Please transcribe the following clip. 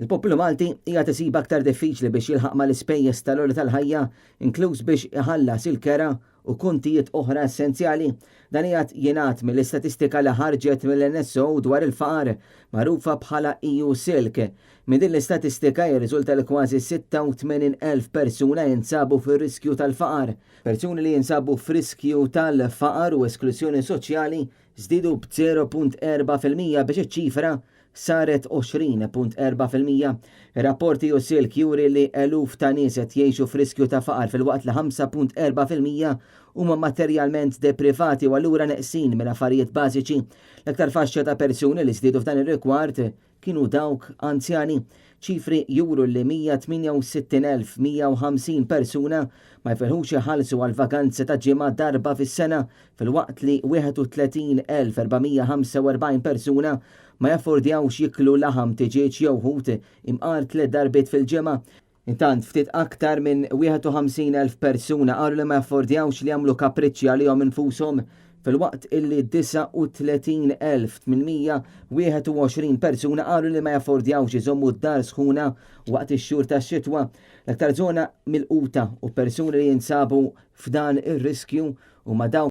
Il-poplu Malti qiegħed isib aktar diffiċli biex jilħaq mal-ispejjeż tal-għoli tal-ħajja, inkluż biex iħallas il-kera u kontijiet oħra essenzjali. Dan qiegħed jingħad mill-istatistika li ħarġet mill-NSO dwar il-faqar, magħrufa bħala EU Silk. Minn din l-istatistika jirriżulta li kważi 86,000 persuna jinsabu fir-riskju tal-faqar. Persuni li jinsabu f'riskju tal-faqar u esklużjoni soċjali żdiedu b'0.4% biex iċ-ċifra saret 20.4%. Ir-rapport EU Silk juri li eluf ta' nies qed jgħixu f'riskju ta' faqar filwaqt li 5.4% huma materjalment deprivati u allura neqsin minn affarijiet bażiċi. L-aktar faxxa ta' persuni li żdiedu f'dan ir-rigward kienu dawk anzjani. Ċifri juru li 168,150 persuna ma jfilħux iħallsu għal vakanzi ta' ġimgħa darba fis-sena filwaqt li 31,445 persuna ma jaffordjawx jiklu laħam, tiġieġ jew ħut imqar tliet darbiet fil-ġimgħa. Intant, ftit aktar minn 51,000 persuna qalu li ma jaffordjawx li jagħmlu kapriċċi għalihom infushom filwaqt illi 39,821 persuna qalu li ma jaffordjawx iżommu d-dar sħuna waqt ix-xhur tax-xitwa. L-aktar żona milquta u persuni li jinsabu f'dan ir-riskju huma dawk